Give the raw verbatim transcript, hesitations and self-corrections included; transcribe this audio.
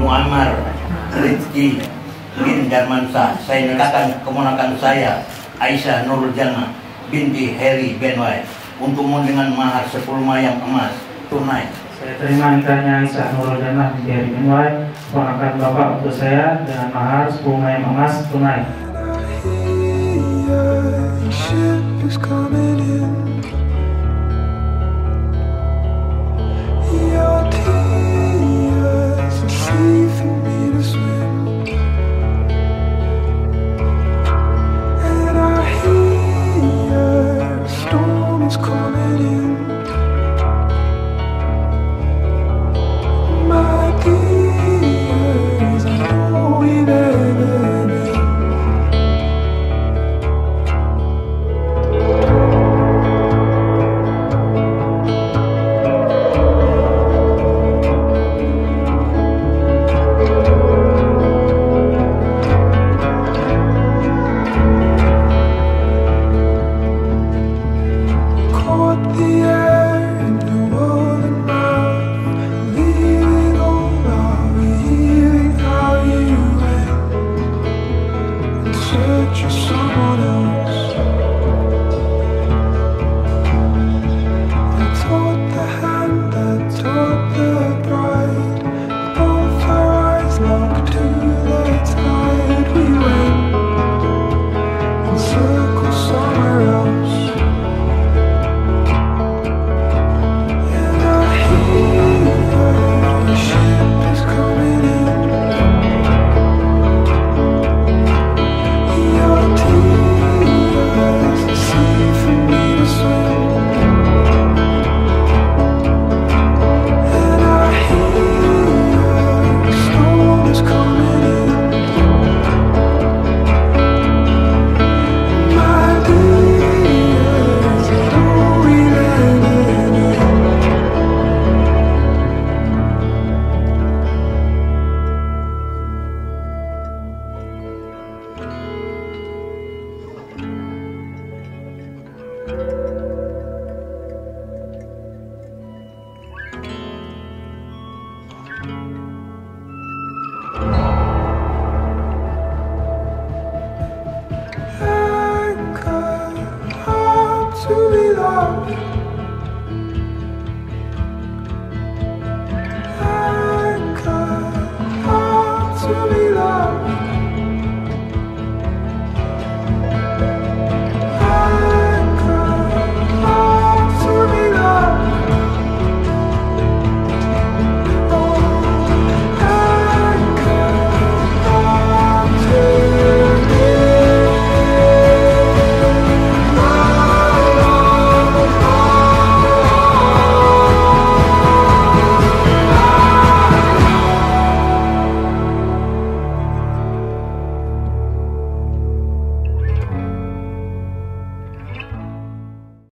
Muammar Rizki bin Darmansyah, saya nikahkan keponakan saya, Aisyah Nurul Jannah binti Heri bin Wai, untukmu dengan mahar sepuluh mayam emas tunai. Saya terima nikahnya Aisyah Nurul Jannah binti Heri bin Wai, keponakan bapak, untuk saya dengan mahar sepuluh mayam emas tunai. Ship is coming in.